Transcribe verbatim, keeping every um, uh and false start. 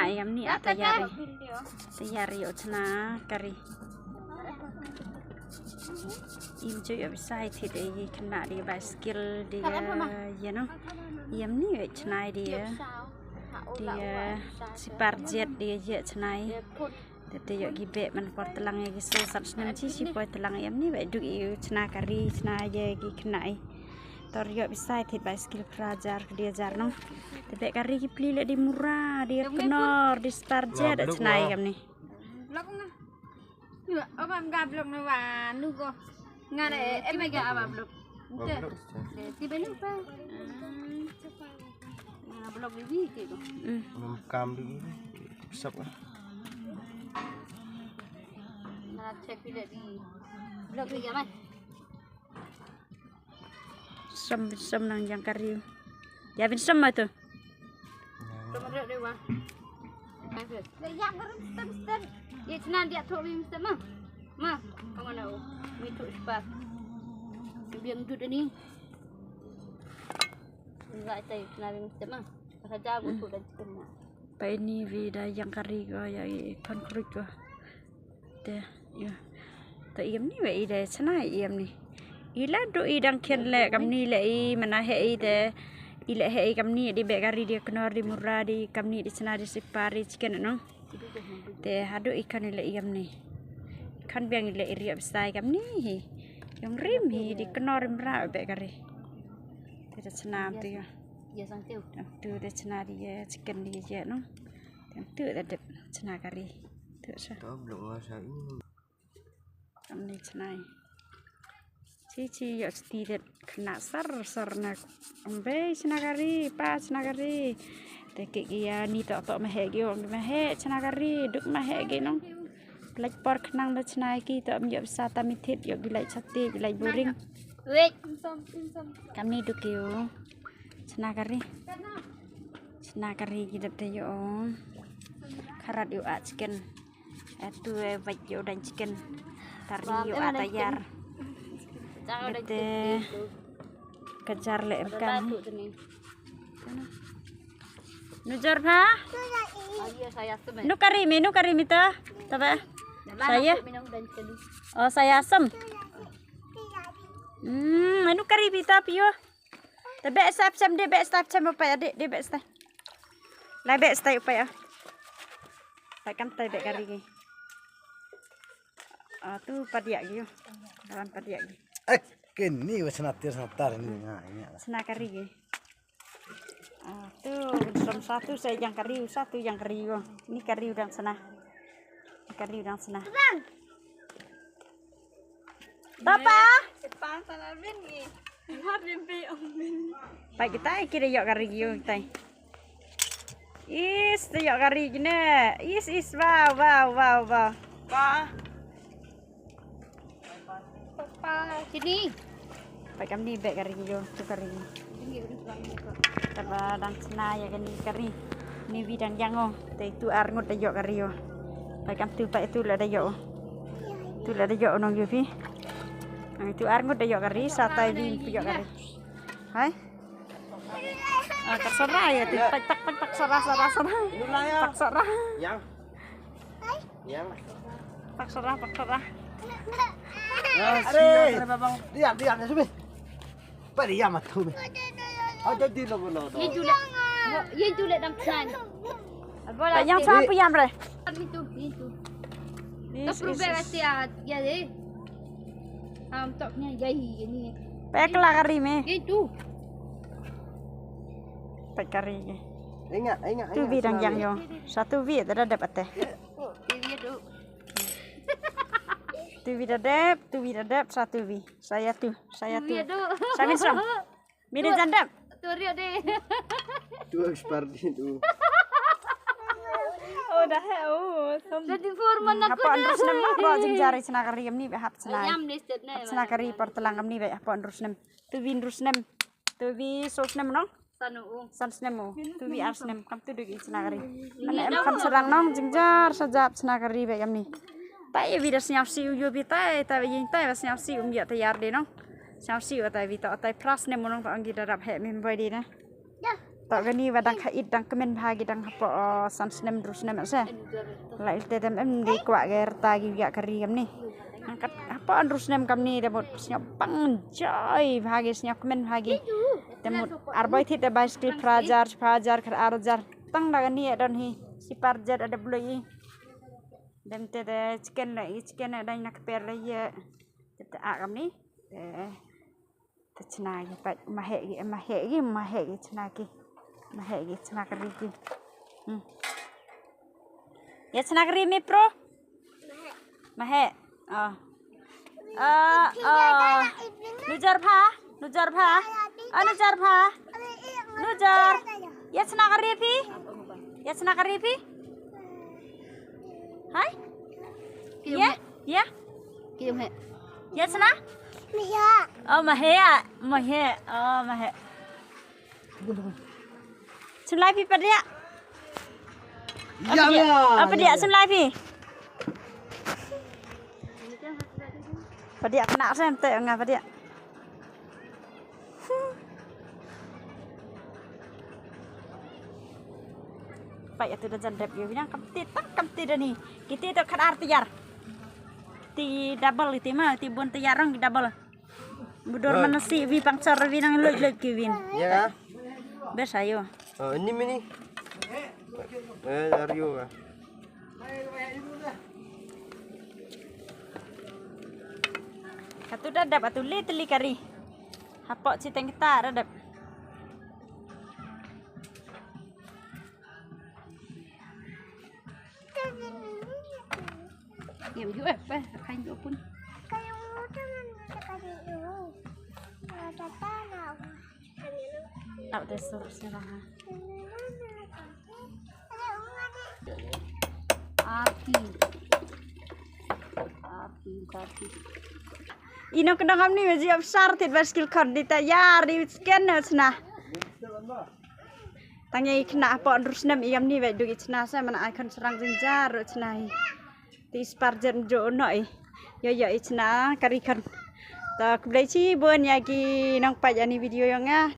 Ai, kamni a tayar i. Tayar i o chna kari. Im chu yoh besai thit e i khynnah di bicycle di, eh, ye no. Yamni yoh chna i di, eh. Di, eh, sipar jet di ye chna i. Te te yoh ki beh man por tlang ya ki so sat snem chi chi poi tlang yamni beh duk i chna kari chna ye ki khynnah i. Tor yoh besai thit bicycle phra jar kdi jar no. Te beh kari ki pli le di mura di knor di star jet chna i kamni. Blok na. Ni ba, o ba nga blok na wa, nu ko. Nga de, em ga aba blok. Te, te, ti benu pa. Nga blok di wi ke ko. Mm. Ngam kam di wi. Sap. Nga check di le di. Blok di ya mai. Som, som nang yang kari. Ya bin som ma tu. Som rek de wa. Yang kari stem stem. Ye chna dia thok wi stem ma. Ma, kamu na o. Mi thok spa. Biang dut ni. Enggak tai chna wi stem ma. Ka ja bu thok dan stem ma. Pa ini wi da yang kari ko ya i pan kruit ko. Te, ya. Te i kamni wa i de chna i kamni. I la du i dang khen le kamni le i mana he i de. I le he i kamni di beh kari di knor di mura di kamni di chna di sipar di chicken no. Te hadu i khan i le i kamni. Khan biang i le i riap sai kamni hi. Yong rim hi di knor mura beh kari. Te de chna tu ya. Ya sang tiu. Tu de chna di ya chicken di ya no. Te tu de dep chna kari. Tu sa. To blok nga sa i. Kamni chna i. Chi chi yoh chti det khynnah sar sar na. Ambe chna kari, pa chna kari. Te ki ki ya ni to to ma he ki ong ma he chna kari, duk ma he ki nong. Lek por khnang da chna ki to am yoh sa ta mi thit yoh ki lek chati, ki lek boring. Wait. Kamni duk ki o. Chna kari. Chna kari ki dep te yoh. Kharat yoh a chicken. Atu e bait yoh dan chicken. Kari yoh a tayar. Bete kajar le em kan. Nu jar pha? Nu kari mi, nu kari mi ta? Tabe. Saya. Oh, saya asam. Hmm, nu kari mi ta pio. Tabe sap sem de be sap sem pa ya de de be sta. Lai be sta pa ya. Pai kam tai be kari ki. Ah, tu padiak gi. Dalam padiak gi. Eh, kini wa chna tir chna tar ni nga nga. Chna kari gi. Ah, tu som satu sa yang kari, satu yang kari wa. Ni kari dang chna. Kari dang chna. Bang. Papa. Pang sana bin ni. Har din pe ong bin. Pai kita kira yoh kari yoh kita. Is, te yoh kari kine. Is, is, wow, wow, wow, wow. Pa. Papa, sini. Pai kamni be kari yoh, tu kari. Taba dang chna ya kani kari. Ni wi dang yang o. Te tu ar ngut da yoh kari yoh. Pai kam tu pai tu la da yoh. Tu la da yoh nong yoh pi. Ang tu ar ngut da yoh kari, sa tai wi yoh kari. Hai. Ah, tak sara ya tu. Tak, tak, tak, tak sara, sara, sara. Tak sara. Yang. Yang. Tak sara, tak sara. Are. Diam, diam, ya, subi. Pari ya matu me. Aja di lo lo. Ye jule. Ye jule dang chna. Bola yang sa pu yam re. Itu, itu. Is, is, is. Ya de. Am tok ni ya hi ni. Pekla kari me. Itu. Pek kari ke. Ingat, ingat. Tu ingat, bi dang selalu. Yang yo. Satu bi ada dep ate. Oh, ini tu. Tu bi da dep, tu bi da dep, satu bi. Saya tu, saya tu. Saya tu. Saya tu. Mira jandap. Tu ria de. Tu expert di tu. Oh, dah he. Oh, som. Jadi foreman aku. Hapa andrus nem lah, bro, jing jari chna kari amni, hap chna. Ayam ni step na. Chna kari por telang amni, hapa andrus nem. Tu bi andrus nem. Tu bi sos nem no. San u. San snem u. Tu bi ar snem kam tu du ki chna kari. Mane em kham sarang nong jingjar sajap chna kari be kamni. Tai bi da sniaw si u yo bi tai, tai bi tai ba sniaw si um ya tayar de nong. Sniaw si u tai bi ta tai pras ne monong ta ang ki da rap he mem boy de na. Ya. To kani wa dang kha it dang kmen bha ki dang hapoh, o, san snem ynru snem se. La ilte dem em di kwah ki rta ki ya kari kamni. Nang kat hapoh ynru snem kamni da mut sñiaw pang jai bha ki sñiaw kmen bha ki. Da mut ar boi thit da bicycle phra hajar, phra hajar, khar ar hajar. Tang da kani e don hi. Si par hajar ada bloi i. Dem te de chicken la i, chicken da na kper la ye. Te te a kamni. Te Te chna ki pat, ma heh ki, ma heh ki, ma heh ki chna ki. Ma heh ki chna kari ki. Hmm. Ya chna kari mi pro? Ma heh. Oh. Ah, ah. Nujar bha, nujar bha. Ah, nujar bha. Nujar. Ya chna kari phi? Ya chna kari phi? Hai? Ya? Ya? Ki um he. Ya chna? Maya. Oh, ma heh. Ma heh. Oh, ma heh. Chim lai phi padia. Ya, ya. Apa dia? Chim lai phi. Padia kena sem te nga padia. Pait atu da jan dep ya, bilang kamti, tang kamti da ni. Kiti tu khat ar tiar. Ti double kiti ma, ti bun tiar rong double. Budor mana si wi pangchar wi nang loj loj ki win. Ya ka? Bes ayo. Oh, ini mini. Eh, ario ka. Atu da dep, atu li teli kari. Hapoh chiteng kita da dep. Em ju eh, pe, kain ju pun. Au de sur sila ha. Arti. Arti, arti. Ino kena kamni wa ji absar tit baskil khon di ta yar di sken na chna. Tang ya i khna hapoh ynru snem i kamni wa du i chna sa mana ai khon srang jingjar ru chna hi. Ti spar jen jo no i. Yo yo i chna kari khon. Ta khublei chibun ya ki nang pait ya ni video yong nga.